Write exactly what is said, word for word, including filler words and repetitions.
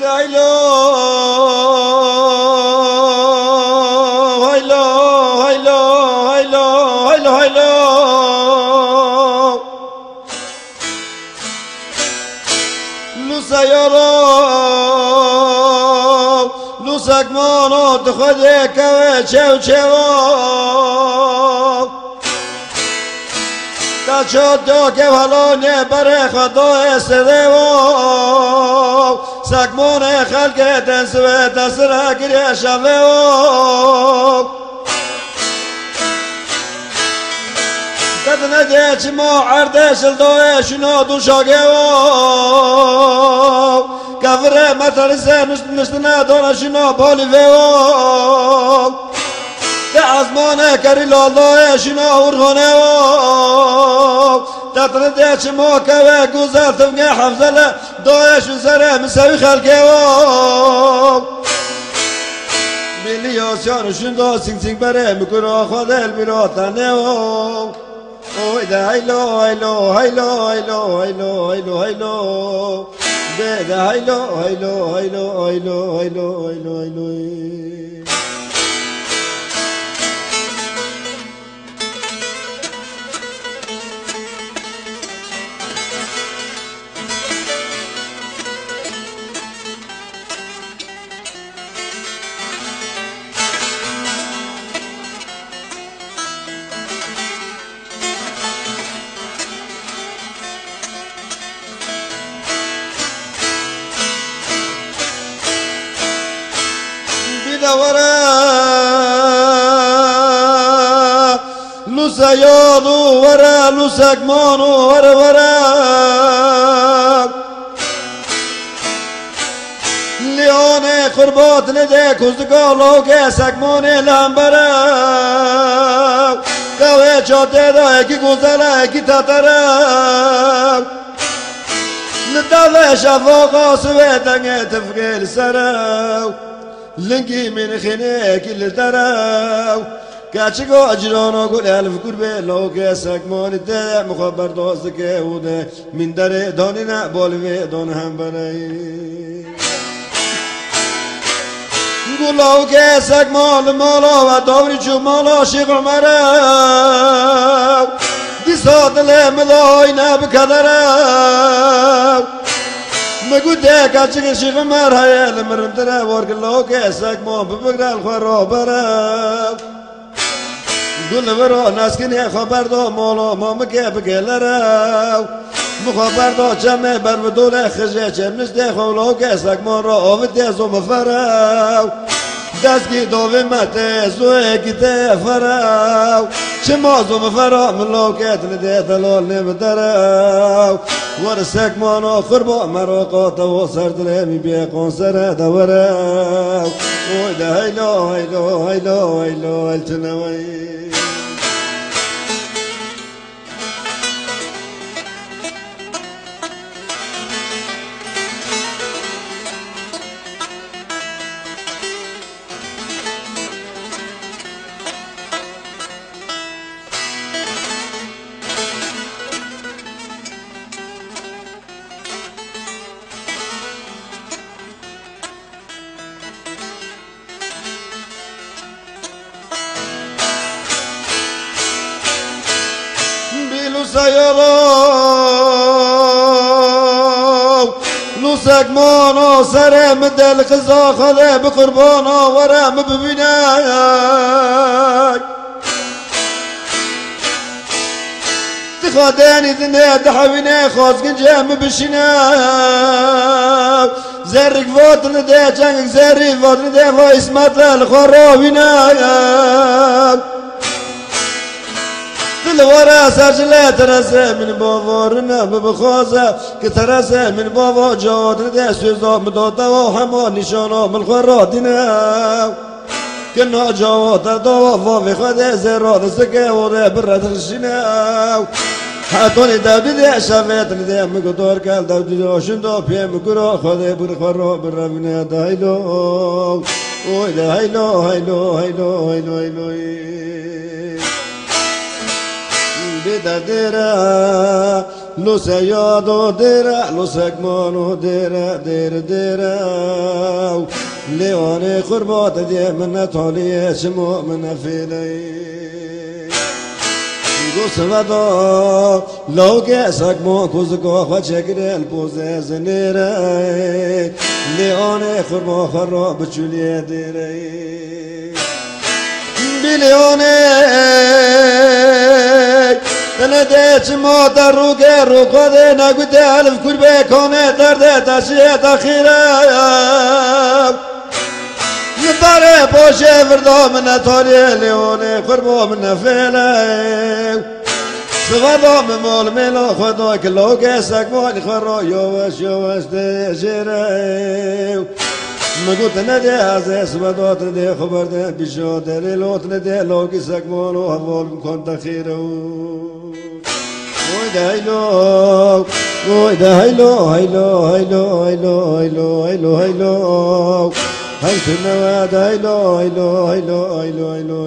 Haylo, haylo, haylo. Lûse yolo, lûsek mano, tu xwedê keve çew çewo. Ta ço do kev halonê berê xwe doyê sedewo. Sekmonê xelkê ten sivê te sira girê şevewo. Te dine dê çimo erdê şildoyê şino duşagewo. Kevire meterise nişt-, niştine dona şino bolîvewo. Te azmane kerî loldoyê şino urxonewo. Te dine dê çimo keve guzel tivge hevzele doyê şu sere misevi xelkewo. Biliyorsun şundo sing sing bere mi kuro xodel biro taneo. Oy de haylo, haylo, haylo, haylo. Be de haylo, haylo, haylo. Bide were lûse yolu were, lûsek manu were, were. Lîonê xurbat nide kuzika loke sekmonê lembere. Kavê çatê de ekî gozele ekî tetere. Li tavê şefaqa sivê dengê tifkê li sere. Lingî min xênekî li dere. Keçika cirana gul elf kurbê loke sekmonî te mixwe berdoz dike û de min derê danîne bolvê don hembereyî. Gula û kesek mal mala ve davrî çû mala Şêx Umer e. Dîsa dilê min da hayne bi keder e. Min got, "Dê keçik Şêx Umer heye li min rimtir e, war gula û kesek mal bibigre li xwe rabere." Gul li vir o neskinê xwe berdo molo, ma mike bike lerew. Min xwe berdo çemê ber bi dolê xijê çem niştê xwe wilo kesek man re ovitê zo min ferew. Destgî dovê me tê zoyekî tê ferew. Çima zo min fera min lo ket li dê delol nê bi derew. Wersek mano xurbo mero qate o ser dilê min bê qonsere de werew. Oy de heylo, heylo, heylo, heylo, eltinewey. Bîlûse yolo, lûsek mano serê min de li qiza Xwedê bi qurbana were min bibîne. Ti xwe denî dinê dihewîne xwazgin cem bişîne. Zerrik vatini de, cengik zerrî vatini de, xwe îsmet li xwe rawîne. Dil were ser ji lê terese min bavarine bibixwaze, ki terese min bava cawatini de, sözda min dota wa hema nîşana min xwe radîne. Kina cawa te dawa vavê xwe de zêra dizike û de bi re dixişîne. Hetonî dewdî de şevêtin de min gutor kel dewdî de şindo pê min kuro xwe de bir xwe ro bi revine de heylo. Oy de heylo, heylo, heylo, heylo, heylo. Bê Derdêre, lose yado dêre, lose gmano dêre, dêre, dêre. Lê anê xurbat dê min ne taliyê çimo min ne fêleyê. Go seveda, lawke sekmo kuzgo xwe çekire li pozê zinêre. Lê anê xurba xwe ro biçûliyê dêre. Bilê anê, tene de çima te rûge rû xwe dê negute elif kurbê kane derde te şiye te xîre. Li berê poşê virda min ne taliyê lê anê xurba min ne fêleyê. Sivada min mal mêla xwe da ki lawke sekmanî xwe ra yavaş yavaş dê jêre. Min got nedê ez ê sivada te dê xwe berde pîşa derê lot nedê lawkî sekmano heval min kon te xêre. Oy de heylo, oy de heylo, heylo, heylo, heylo, heylo, heylo, heylo. Hey tu newe de heylo, heylo, heylo, heylo, heylo.